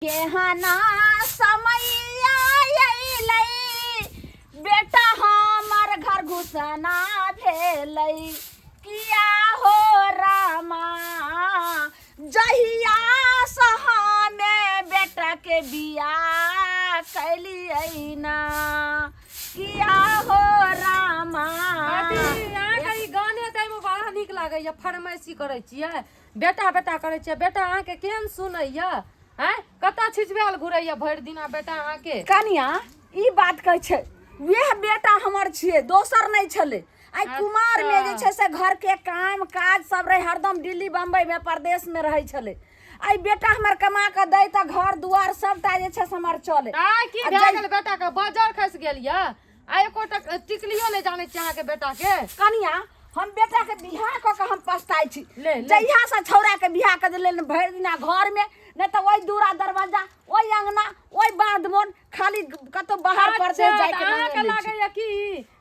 केहना समैया अयलै, बेटा हमर घर घुसना भेलै। किया हो रामा, जहिया से हमे बेटा के बियाह कैलियै ना, किया हो रामा। अथी अहाँके ई गाने ताहिमे बड़ा नीक लागैया, फरमाइशी करै छियै, बेटा बेटा करै छियै। बेटा अहाँके केहन सुनैया? आँय, कतऽ छिछबैल घुरैया भरि दिना बेटा अहाँके? कनिया, ई बात कहै छै, वएह बेटा हमर छियै, दोसर नहि छलै। आइ कुमार में जे छै से घर के काम काज सब रहै, हरदम दिल्ली बम्बई में परदेश में रहै छलै। आइ बेटा हमर कमा कऽ दै तऽ घर दुआर सबटा जे छै से हमर चलै। आइ की आ भए जै गेल बेटा के? बजर खसि गेल यऽ? आ एकोटा टिकलियो नहि जानै छी अहाँके बेटा के। कनिया, हम बेटा के बियाह कऽ के हम पछताइ छी। ले, ले। जहिया से छौड़ा के बियाह कऽ देले, भरि दिना घर में नहि तऽ ओहि दूरा दरवाजा, ओहि अंगना, ओहि बाध मोन, खाली कतौ बाहर परदेश अच्छा, जाय के तऽ नामे अहाँके लै छै। लागैया की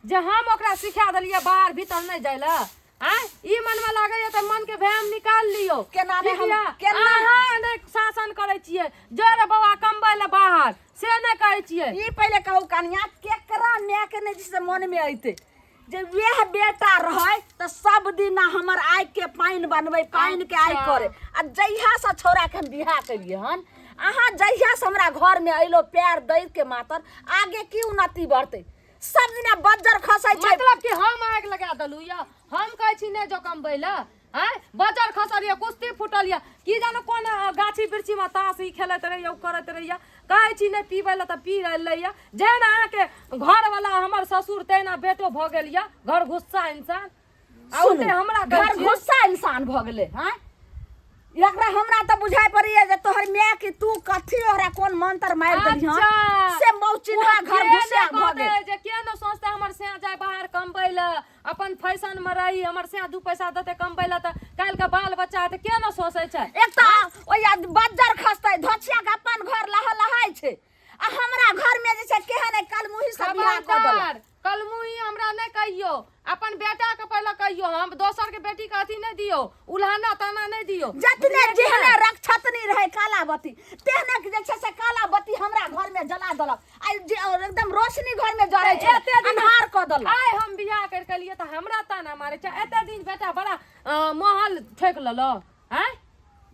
जे हम ओकरा सिखा देलियै बाहर भीतर नहि जाय लए? आँय, ई मनमे लागैया तऽ मनके भैम निकाल लियौ। केना नहि ठीक हम यऽ? केना अहाँ नहि शासन करै छियै, जो रे बौआ कमबै लए बाहर, से नहि कहै छियै। ई पहिले कहू कनिया, केकरा माय के नहि जे मन में अयतै जे वएह बेटा रहै तऽ सब दिना हमर आगि के पानि बनबै, पानि के आगि करे। आ जहिया से छौड़ा के हम बियाह केलियै हन, अहाँ जहिया से हमरा घर में अयलो पैर दै के मातर, आगे की उन्नति बढ़तै? सब दिना बज्जर खसै छै। मतलब कि हम आगि लगा देलहुँ यऽ? हम कहै छी नहि जो कमबै लए? आँय, बजर खसल यऽ, कुश्ती फूटल यऽ, की जानो कोन गाछी वृक्षीमे ताश ई खेलैत रहैया, ओ करैत रहैया। कहै छी नहि पीबै लए तऽ पी लैया। जेहन अहाँके घरवला हमर ससुर, तहिना बेटो भऽ गेल यऽ घर घुस्सा इंसान। आ सुनू, ओते हमरा कहै घर छी। घुस्सा इंसान भऽ गेलै। हँ, एकरा हमरा तऽ बुझाइ पड़ैया जे तोहर माय के तू कथी ओकरा कोन मंत्र मारि देलही हन से मौचिन्हा घर के घुस्सा ने भऽ कहतै गेल। जे के ने सोचतै हमर सैया जाय बाहर कमबै लए, अपन फैशन में रही, हमर सैया 2 पैसा देतै कमबै लए तऽ काल्हि के बाल बच्चा हेतै, के ने सोचै छै? एक तऽ ओहि बज्जर खसतै, धोछिया के अपन घर लह लहाइ छै, आ हमरा घर में जे छै केहन है कलमुही सब बियाह कऽ देलक। खबरदार, कलमुही हमरा नहि कहियौ, अपन बेटा के पहिले कहियौ। हम दोसर के बेटी के अथी नहि दियौ, उल्हाना ताना नहि दियौ। जतने बुझलियै कि जेहने नहि? रक्षतनी रहै कालावती, तेहने के जे छै से कालावती हमरा घर में जला देलक। आइ जे और एकदम रोशनी घर में जरै छै, एते दिन अन्हार कऽ देलक। आइ हम बियाह करि के लिए तऽ हमरा ताना मारै छै। एते दिन बेटा बड़ा महल ठोकि लेलक। आँय,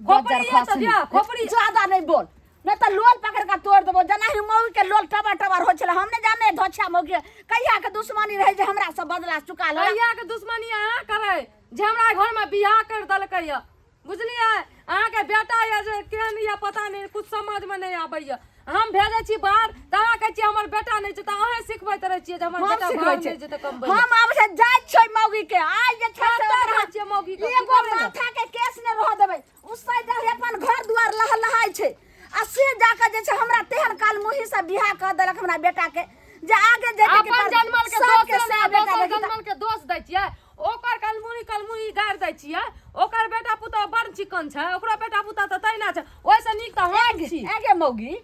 बज्जर खोपड़ी तऽ खसनी। दिया खोपड़ी। ज्यादा नहीं बोल, नहीं तऽ लोल पकड़ के तोड़ देबो। जेना ही मौगी के लोल टबर टबर होइ छलै, हम नहीं जाने धोछा मौगी के कहिया के दुश्मनी रहै जे हमरा सब बदला चुका लेलक। कहिया के दुश्मनी अहाँ करै जे हमरा घर में बियाह कर देलकै यऽ? बुझलियै, अहाँके बेटा यऽ जे केहन यऽ पता नहि, कुछ समझ में नहि आबैया। हम भेजै छी बाहर तऽ अहाँ कहै छियै हमर बेटा नहि छै, तऽ अहें सिखबैत रहै छियै जे हमर हम बेटा सिखबै बाहर छियै। नहि जेतै कमबै लए। हम आब से जाइ छियै मौगी के, आइ जे छै से कतऽ ओकरा जाइ छियै मौगी के? की एगो करै लए? माथा के केस नहि रहऽ देबै। उ साइड अपन घर दुआर लह लहाइ छै, आ से जाके जे छै हमरा तेहन काल मुही से बियाह कऽ देलक हमरा बेटा के जे आगे जेतै कि अपन जनमल के दोष सबके सएह बेटा दोसर देखी तऽ जनमल के दोष दै छियै, ओकर कलमुही कलमुही गारि दै छियै। ओकर बेटा पुतोह बड़ चिकन छै, ओकरो बेटा पुतोह तऽ तहिना छै, ओहिसँ नीक तऽ हम छी। एगे मौगी,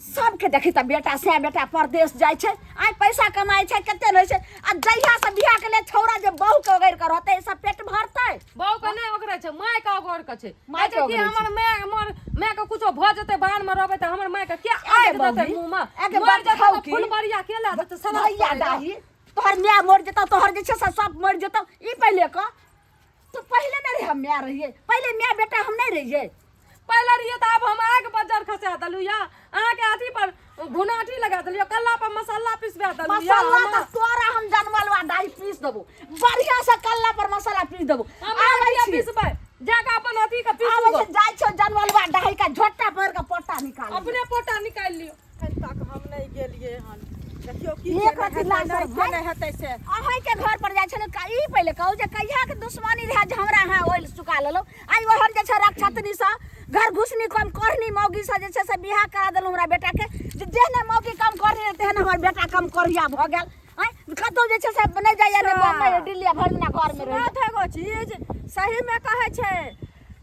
सबके देखी तऽ बेटा से बेटा परदेश जाइ छै, आइ पैसा कमाइ छै, कते रहै छै, आ जहिया से बियाह के लिए छौड़ा जे बहू के ओगरि के रहतै, सब पेट भरतै? बहू के नहि ओगरै छै, माय के ओगरि के छै। माय के कहै छै कि ओगरै छै। हमर माय, हमर माय के कुछो भऽ जेतै, बाहर मे रहबै तऽ हमर माय के के एगे आगि देतै मौगी, मुँह मे? एगे मरि जेतै बताउ तऽ की? फुलबरिया के लए जेतै सड़क भैया पर एगा? दाही तोहर माय मरि जेतौ, तोहर जे छै से सब मरि जेतौ। ई पहिले कह, तू पहिले नहि रहे, हम माय रहियै पहिले, माय बेटा हम नहि रहियै? पहिले रहियै तऽ आब हम आगि बज्जर खसा देलहुँ यऽ अहाँके, अथी पर घुनाठी लगा देलियै, कल्ला पर मसाला पिसबा देलहुँ यऽ। मसाला तऽ तोरा हम जनमलवा दाही पीस देबो, बढ़िया से कल्ला पर मसाला पीस देबो। हमरा आबै किया छी। पिसबै? जाके अपन अथी के पीसू। आबै छै, जाइ छौ जनमलवा दाही का झोटा पकड़ के पोटा निकाल। अपने पोटा निकालि लियौ। एखन तक हम नहि गेलियै हन, देखियौ की एक केना रति हेतै, लाज नहि शरम केना है? हेतै से। अहाँके घर पर जाइ छलै, ई पहिले कहू जे कहिया के दुश्मनी रहै जे हमरा अहाँ ओइल चुका लेलहुँ? आइ ओहन जे छै रक्षतनी सँ घर घुसनी कम करनी मौगी सँ जे छै से बियाह करा देलहुँ हमरा बेटा के, जे जेहने मौगी कम करनी रहै तेहन हमर बेटा कम करिया भऽ गेल। आँय, कतहु जे छै से नहि जाइए, नहि बम्बई दिल्ली, भरि दिना घर मे रहै। सुनत एगो चीज सही मे कहै छै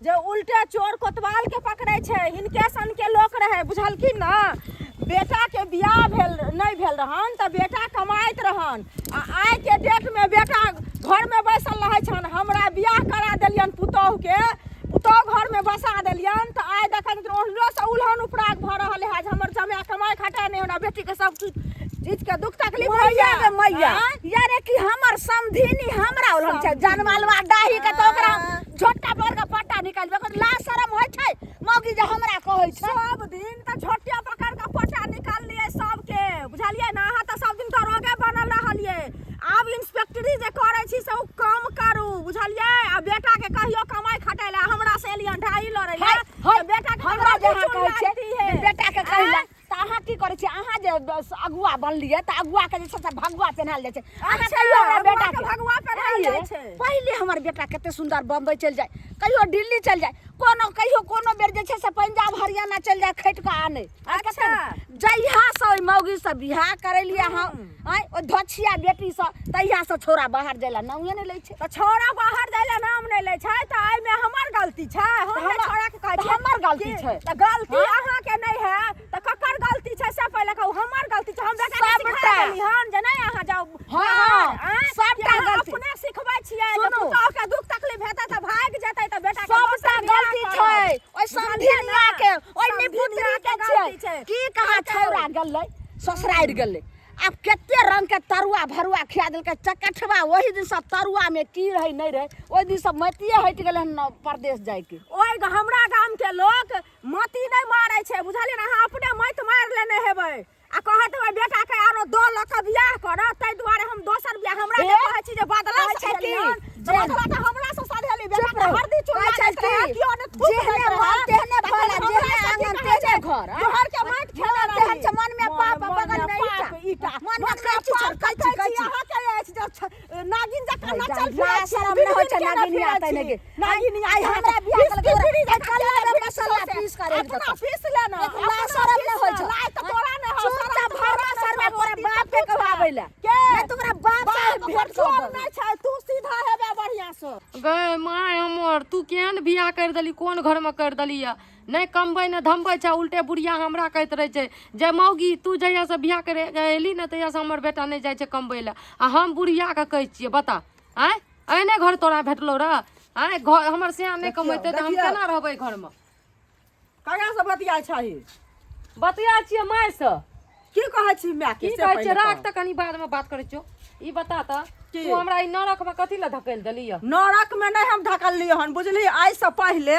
जे उल्टे चोर कोतवाल के पकड़ै छै। हिनके सन के लोक रहै, बुझलखिन ने? बेटाके बियाह भेल नहि भेल रहन तऽ बेटा कमाइत रहन, आ आइके डेटमे बेटा घरमे बैसल रहै छन। हमरा बियाह करा देलियन पुतोहुके, पुतोह घरमे बसा देलियनि तऽ आइ देखै छथिन ओहनो से उलहन उपराग भऽ रहल है जे हमर जमाय कमाइ खटाइ नहि होना बेटीके सब चीज चीजके दुख तकलीफ मैया होइया गे मैया आँय? यारे कि हमर समधिनी हमरा उलहन छै जानमालवा डाही के तऽ ओकरा झोटा पर के पट्टा निकालि देबै ला शरम होइ छै मौगी जे हमरा कहै छै सब दिन तऽ झोटिया पकड़ के पोटा निकाललियै सबके बुझलियै ने अहाँ तऽ सब दिन दरोगे बनल रहलियै आब इंस्पेक्टरी जे करै छी से ओ कम करू बुझलियै आ बेटा के कहियो कमाइ खटाइ लए हमरा से एलियन ढाई लड़ै लए हाय, हाय, तऽ बेटा के हमरा जे अहाँ कहै कहै छियै जे बेटा के कहै तऽ अहाँ की करै छियै अहाँ जे बस अगुआ बनलियै तऽ अगुआ के जे छै से भगुआ पेन्हायल जाइ छै अहाँ अच्छा, कहियो हमरा अगुआ बेटा के के भगुआ पेन्हायल जाइ छै। पहिले हमर बेटा कते सुंदर बम्बई चलि जाय कहियो दिल्ली चलि जाय कोनो कहियो कोनो बेर जे छै से पंजाब हरियाणा चलि जाय खटि कऽ आनै आ कते अच्छा। जहिया से ओहि मौगी से बियाह करेलियै हम आँय ओहि धोछिया बेटी से तहिया से छौड़ा बाहर जाय लए नामे नहि लै छै तऽ छौड़ा बाहर जाइ लए नाम नहि लै छै तऽ एहिमे हमर गलती छै हम तऽ नहि हमर- छौड़ा के कहै तऽ छियै हमर गलती कि- छै। तऽ गलती अहाँके नहि है तऽ ककर गलती छै से पहिले कहू हमर गलती छै हम बेटा के सिखा सबटा। देली हन जे नहि अहाँ जाउ हँ, बाहर, आँय? सबटा कि अहाँ गलती। अपने सिखबै छियै जे सुनू। पुतोह के दुख तकलीफ हेतै तऽ भागि जेतै तऽ बेटा के सबटा दोसर बियाह गलती करब। छै ओहि बुझलियै समधिनिया ने? के ओहि समधिनिया निपुत्री के के गलती छै छै। की कहा छौड़ा गेलै ससुरारि गेलै आब कते रंग के तरुआ भरुआ खिया देलकै चकठवा ओहि दिन से तरुआ में की रहै नहि रहै ओहि दिन से मतिये हटि गेलै हन परदेश जायके ओहि हमरा गाम के लोक मति नहि मारै छै बुझलियै ने अहाँ अपने मति मारि लेने हेबै आ कहैत हेबै बेटा के आरो दऽ लऽ कऽ बियाह करत ताहि दुआरे हम दोसर बियाह हमरा जे ए, कहै छी जे बदला कहै छै की, सधेलियन, तऽ जे- बदला तऽ हमरा से सधेली बेटा चुप के रहू। हरदी चून कहै छै लागैत रहै, की, केओ ने थूक जेहने दैत मन रहै, तेहने तखन फल आ हमरा जेहने से की आंगन कहै तेहने छै, घर, आ? तोहर के माटि खेने मन तेहन रही। छै, मन में पाप आ मन बगल में पाप ईटा। ईटा। मन में मन में कैंची पाप छै, कैंची, कैंची कैंची। अहाँके अछि जे नागिन जकाँ भाइ, नचल जा, फिरै छी, शरम नहि होइ छै, बिन-बिन केने नागिनिया फिरै तैने छी। गे। नागिनिया आइ अहाँके हमरा बियाह पीस केलक, के तोरा- फिरी आइ जकाँ कल्ला केने में फिरै मसाला छी। पीस कऽ राखि अपना देतौ। पीस लेना, एक ला अपना शरम पीस नहि होइ लेना। छौ। लाइ तऽ तोरा नहि हौ, चुपचाप शरम तऽ भरमा तोरा नहि शर्मा छौ, तोरा रोटी बाप तऽ के तू खा। कहबाबै लए। के? नहि तऽ ओकरा बाप से बाप भेंट ओकर कऽ चोर नहि छै, तू सीधा हेबे बढ़िआँ से। गै my हमर तू केहन बियाह करि देली कोन घरमे करि देली यऽ नहि कमबै नहि धमबै छै उल्टे बुढ़िया हमरा कहैत रहै छै जे मौगी तू जहियासँ बियाह करे एली ने तहियासँ हमर बेटा नहि जाइ छै कमबै लए आ हम बुढ़ियाके कहै छियै बता आँय एहने घर तोरा भेटलौ रह आँय घर हमर सियान नहि कमेतै तऽ हम देखियौ। केना रहबै घरमे ककरा से बतियाइ छही बतिया छियै मायसँ की कहै छी माय के की से कहै छियै पहिले राख कह। तऽ कनी बादमे बात करै छियौ ई बता तऽ की? तू हमरा ई नरकमे कथी लए धकेल देली यऽ नरक में नहीं हम धकललियै हन बुझली आइ से पहिले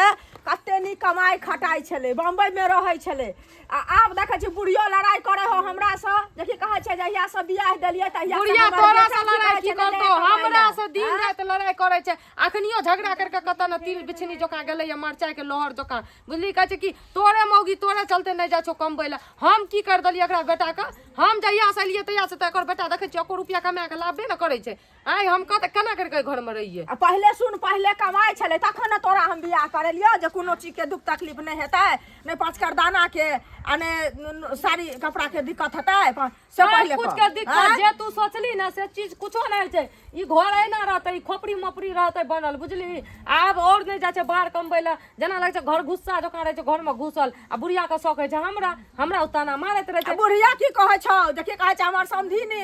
कते नीक कमाइ खटाइ छलै बम्बई में रहै छलै आ आब देखै छी बुढ़ियो लड़ाइ करै हो हमरा से देखी कहै छै जहिया से बियाह देलियै तहिया से बुढ़िया हमर तोरा बेटा से लड़ाइ की की कहै छै, करतौ नहि हमरा कमाइ से दिन राति लड़ाइ करै छै अखनियो झगड़ा करके कतऽ ने तिल बिछनी जकाँ गेलै या मरचाइ के लोहर जकाँ बुझली कहै छै कि तोरे मौगी तोरे चलते नहि जाइ छौ कमबै लए हम की कर देलियै एकरा बेटाके हम जहिया से एलियै तहिया से तऽ एकर बेटा देखै छियै एको रुपया कमा कऽ लाभबे ने करै छै आँय हम कतऽ केना करि कऽ घरमे रहियै आ पहिले सुन पहिले कमाइ छलै तखन ने तोरा हम बियाह करेलियौ जे कोनो चीजके दुख तकलीफ नहि हेतै नहि पाँच करदानाके आ नहि साड़ी कपड़ाके दिक्कत हेतै से सब पहिले कुछ कह। के दिक्कत आँय? जे तू सोचली ना से चीज कुछो नहीं छै ई घर एना रहतै ई खोपड़ी मोपड़ी रहतै बनल बुझली आब और नहीं जाइ छै बाहर कमबै लए जेना लगै छै घर घुस्सा जकाँ रहै छै घर में घुसल आ बुढ़िया के शौक होइ छै हमरा हमरा ओ ताना मारैत रहै आ छै बुढ़िया की कहै छौ देखी कहै छै हमर समधिनी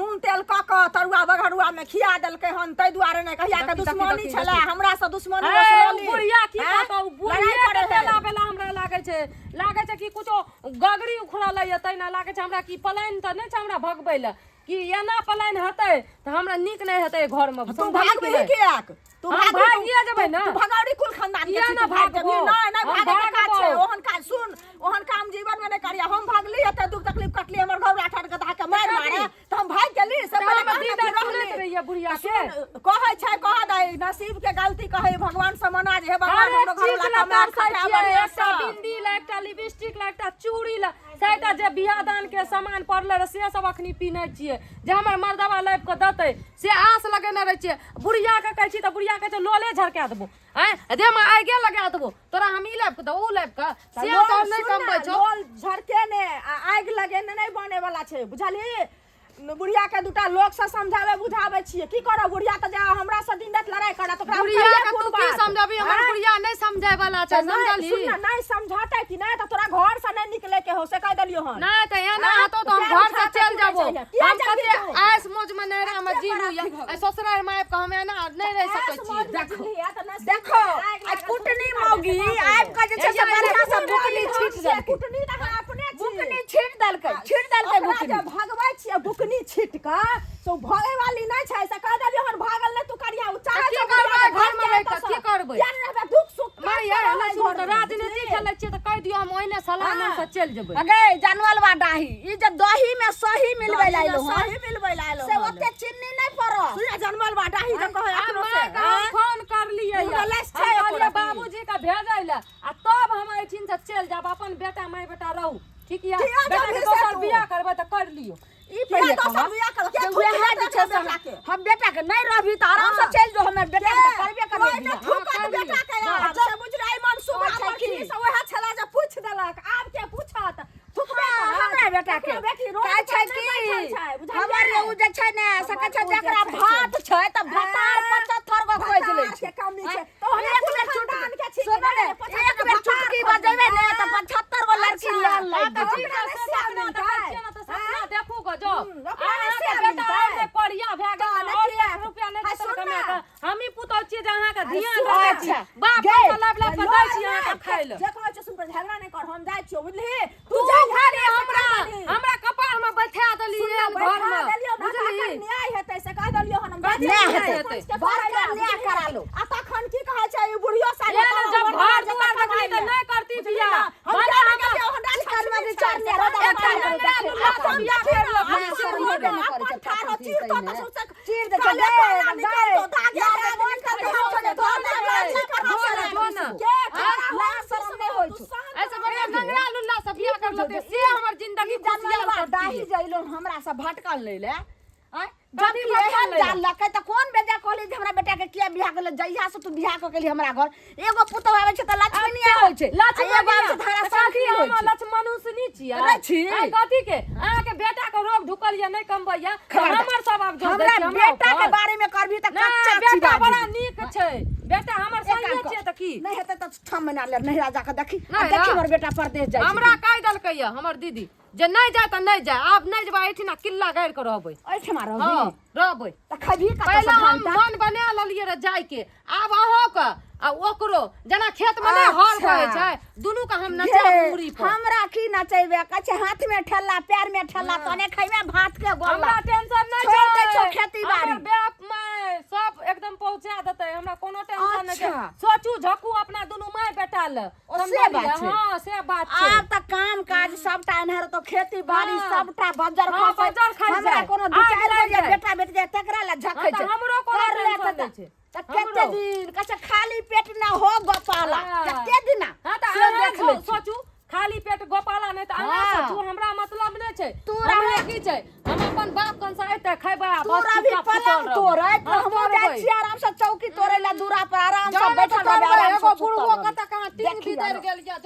नून तेल कऽ कऽ तरुआ बघरुआ में खिया देलकै हन ताहि दुआरे नहि कहिया के देखी, देखी, दुश्मनी देखी, छलै देखी। हमरा से दुश्मनी हे, वसुलली। बुढ़िया की आँय? कहतौ लड़ाइ बुढ़िया करै के है। तेला बेला हमरा लागै छै लागै छै कि कुछो गगरी उखड़ल यऽ तहिना लागै छै हमरा कि पलायन तऽ नहि छै हमरा भगबै लए कि एना पलायन हेतै तऽ हमरा नीक नहि हेतै घरमे तू समझली कि भागबिही नहि? किएक तू हम भागबिही भागिए जेबै ने। तू भगौड़ी कुल खानदान के किया छी ने तू भाग जेबही भागबो? नहि नहि हम भागे के काज छै भागबो। ओहन काज सुन ओहन काम जीवन में नहि करिया हम भागली एते दुख तकलीफ कटली हमर घर आठ गधा के मारि मारे तऽ हम भागि गेली से तऽ पहिले हम कह ने दिन कि राति सुनैत रहली। रहियै बुढ़िया तऽ के। सुन, कहै छै कह दै नसीब के गलती कहै भगवान से मना जे हे भगवान हर एक हमरो घर चीज वाला ला कमाए तरसै खटाए छियै बढ़िआँ एकटा सँ। बिंदी ला एकटा लिपस्टिक ला एकटा चूड़ी ला सैटा जे बियाह दान के सामान पड़लै रहे से सब अखनी पीनै छियै जे हमर मर्दबा लाबि कऽ देतै से आस लगेने रहै छियै बुढ़िया के कहै छी तऽ बुढ़िया कहै छै लोले झरका देबो आँय देहमे आगिए लगा देबो तोरा हम ई लाबि कऽ देबो ओ लाबि कऽ से लोल तऽ नहि सुन ने, कमबै छौ लोल झरकेने आ आगि लगेने नहि बने वाला छै बुझलही बुढ़िया के दूटा लोक से समझावे बुझावे छियै की करब बुढ़िया तऽ जे हमरा से दिन राति लड़ाई करत ओकरा हम बुढ़िया कहियै के कोन तू की बात? समझबी हमर आँय? बुढ़िया नहि समझै वाला छै तऽ नहि, समझलही सुन ने, नहि समझौतै कि नहि तऽ तोरा घर से नहि निकले के के हो से कह देलियो हन। नहीं तो एना हाँ? हतो तो हम पैर घर से उठा के चल टूटे जाबो। छै। किया हम जाबही कते तू? ऐश मौज में नहीं रह, हम जीलू या ससुराल में आबि के हम एना नहीं रह सकै ऐश छी। मौज में जीली है तऽ नसीब देखो में आगि आ लागल कुटनी सुन मौगी आबि के जे छै से ए, बढ़िया से कुटनी बुकनी हम छीट छियै, देलकै। कुटनी तऽ अहाँ अपने छी। बुकनी छीट देलकै, छीट देलकै ओकरा बुकनी। जे भगबै छियै बुकनी छीट कऽ से ओ भगै वाली नहि छै, से कह देलियै हन भागल नहि तू करिया, ओ चाहै की छै करबै घर घरमे रहि कऽ, की करबै? किया नहि रहबै दुख सुख माय काटि कऽ यार रहबै सुन तऽ घरमे, राजनीति बुझलियै? खेलै छियै तऽ कहि दियौ हम ओहिने सलाह हाँ। से चलि जेबै। अगे जानवलवा डाही ई जे दही में सही मिलबै दही लाइलो में हन सही मिलबै लाइलो से हन। ओते चीनी नहि पड़ल। सुन जनमल बा डाही जे कहै आ अखनो से माय के हम आँय? फोन करलियै पूरा यऽ। लैस हम छै कहलियै एको रत्ती। बाबूजी के भेजै लए आ तब हम एहिठिन से चलि जायब, अपन बेटा माय बेटा रहू ठीक यऽ। किया बेटा के जाबही से दोसर तू? बियाह करबै तऽ कर लियौ। ई किया पहिले दोसर कहब बियाह करब? किया जे थूक वएह देतै जे छै से बेटा के? हम बेटा के नहि रहबी तऽ आराम से हाँ। चलि जो, हमर बेटा के तऽ करबे करबै ओहिमे बियाह। थूकत हाँ, कर बेटा के लियौ। आब से बुझलियै मनसूबा अच्छा पर की? की से वएह छला जे पूछि देलक, आब के पूछत? थुकबे हाँ, करत। हमरा बेटा के ककरो बेटी रोड कहै पर छै नहि की बैठल छै, बुझलियै? हमर ओ जे छै ने से कहै छै हमर ओ जे जकरा छै भात छै तऽ भातार हाँ। 75 गो खोजि लै भतार छै। के कमी छै। आँय, तऽ ओहने एक कुल बेर खानदान चुटकी के छी कि सुनू नहि? ने, 75 एक बेर भतार चुटकी खोजि बजेबै ने लै। तऽ 75 गो लड़की अच्छा, लाल हाँ, लागि तऽ जेतै। ठीक ओकरा छै, नहि से सिया सपना मिलतै। देखै छियै ने तऽ सपना देखू गो जो। ओकरा नहि अहाँके सिया बेटा मिलतै। आइ नहि कोढ़िया भए गेल तऽ ने, और किया? एक रुपया नहि आ देतै सुन कमा ने। कऽ। हमही पुतहु छियै जे अहाँके ध्यान सुन रखै छी। अच्छा, बाप गे, पैसा लाबि लाबि कऽ दै छी अहाँके खाय लए। जे कहै छै सुन पर झगड़ा नहि कर, हम जाइ छियौ बुझलिही? तू तू जा खाली घरे से हमरा कह देलही। हमरा कपार में बैठा देली सुन ने, एहन घर बैठा में देलियौ, ना बुझलिही? तखन न्याय हेतै से कह देलियौ हन हम। कथी न्याय न्याय हेतै? हेतै? के बड़का करै लए, न्याय बुझलिही? करा लो। आ तखन की कहै छै ई बुढ़ियो साले एहन जब घर दुआर देखली तऽ नहि करती बुझलिही बियाह। ना? हम भले क्या हमरा- गेलियौ हन चिकन राक्षस में छै, चार से न्याय, कह एकटा देलियौ। लंगड़ा लुल्ला अपन से बियाह देखी कर ना, लेब, अपन से रोड रोड अपन करै छै, ठाढ़ ठाढ़ चीर चीर तो दै सौंसे चीर दै छै, काले गे, काला गे, निकलतो, दागे यार, दाग मोन निकलतो, करै हम छै, चले धो धो ने, ने, धो ने, धो ने। के हाँ, खड़ा लाज हो, शरम नहि होइ तू छौ। शांत ऐसे बढ़िया रह। लंगड़ा लुल्ला से बियाह कर लेते से हमर जिंदगी खुशियाल जानवरवा करती। डाही जइलो हमरा से भटकल ले ले आँय, जब कथी कि भटकल एहन ले ले? जानलकै तऽ कोन बेजा कहली जे हमरा बेटा के किया बियाह करले, जहिया से तू बियाह कऽ केली हमरा घर एगो पुतहु आबै छै तऽ लक्ष्मीनिया होइ छै, आ एगो आबै छै तऽ हरा शंखनी होइ छै। लक्ष्मणुसनी छियै नहि छी। आँय, कथी के अहाँके बेटा के रोग ढुकल ये नहि कमबै ये तऽ खबरदार। हमर सब आब जोर दै हमरा छै हमरा बेटा के ऊपर। बारे में करबी तऽ नहि कच्चा बेटा चिबा बड़ा जेबी। नीक छै, बेटा हमर एक काम सहिए कर, छियै तऽ की नहि हेतै तऽ 6 महीना ले नैहरा जाकऽ देखी आ नहि, देखी ना। हमर बेटा परदेश जाइ छै। हमरा कहि देलकै ये हमर दीदी जे नहि जाय तऽ नहि जाय, आब नहि जेबै एहिठिना किल्ला गाड़ि कऽ रहबै। एहिठमा रहबी? हँ रहबै। तऽ खैबही कतऽ से पहिले हम घंटा? मन बना लेलियै रह जाय के, आब अहाँके आ ओकरो जेना खेत में नहि हर अच्छा। बहै छै, दुनू के हम नचाब ये, मूड़ी पर। हमरा की नचेबे कहै छै हाथ में ठेला पैर में ठेला तने खैबे भात के गोला। हमरा टेंशन नहि छोड़ि दै छै। छौ खेती बाड़ी। हमर बाप माय सब एकदम पहुंचा देतै, हमरा कोनो टेंशन नहि छै। अच्छा। सोचू झकू अपना दुनू माय बेटा ले। ओ, से बात छै। हाँ से बात छै। आब तऽ काम काज सबटा एन्हर तो खेती बाड़ी हाँ। सबटा बज्जर हाँ, खसै। बज्जर खसि हमरा जाय। कोनो दू आगि चारि लागि गो जे जाय। बेटा बेटी जाय तकरा लए झखै हाँ, तऽ छै। हमरो कोनो कर ले टेंशन तऽ नहि छै। तऽ कते हमरो। दिन कहै छै खाली पेट ना हो गोपाला, हाँ। कते दिना हाँ तऽ से अहाँ देख लै छी। सोचू खाली पेट गोपाला नहि तऽ अहाँ हाँ। सोचू, हमरा मतलब नहि छै। तू हमरा रह- की छै, हम अपन बाप कन से अयतै खैबै आ तू बस रवि चुपचाप पलंग सुतल रहबै। तोड़ै तऽ हाँ, हमहूँ जाइ तोड़बै। छियै आराम से चौकी तोड़ै लए दूरा पर आराम से जाउ ने बैठल तऽ रहबै, तोड़बै, आराम एगो से सुतल बुढ़बो रहबै। कतऽ कहाँ टीन देखी बिदरि आरो। गेल यऽ।